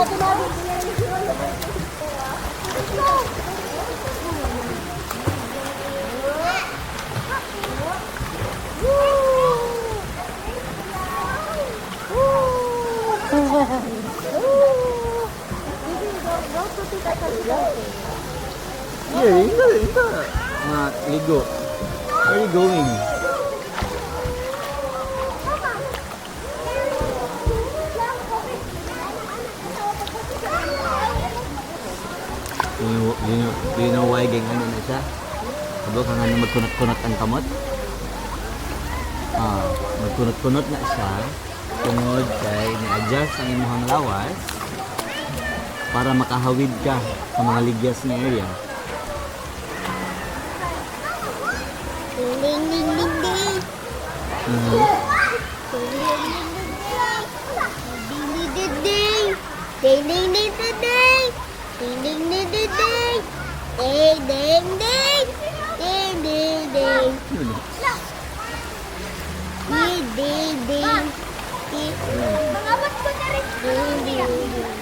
Here, hinta, hinta. Mga ligo. Where are you going? Do you know why gang ano na siya? Kabo ka nga na magkunot-kunot ang kamot? Ah, magkunot-kunot na siya tungod kay ni-adjust ang imong lawas para makahawid ka sa mga ligyas na area. Ding ding ding ding ding. Ding ding ding ding ding. Ding ding ding ding ding. Ding ding ding ding ding. Ding ding ding. Ding ding ding. Yun eh. Ding ding ding. Ding ding ding.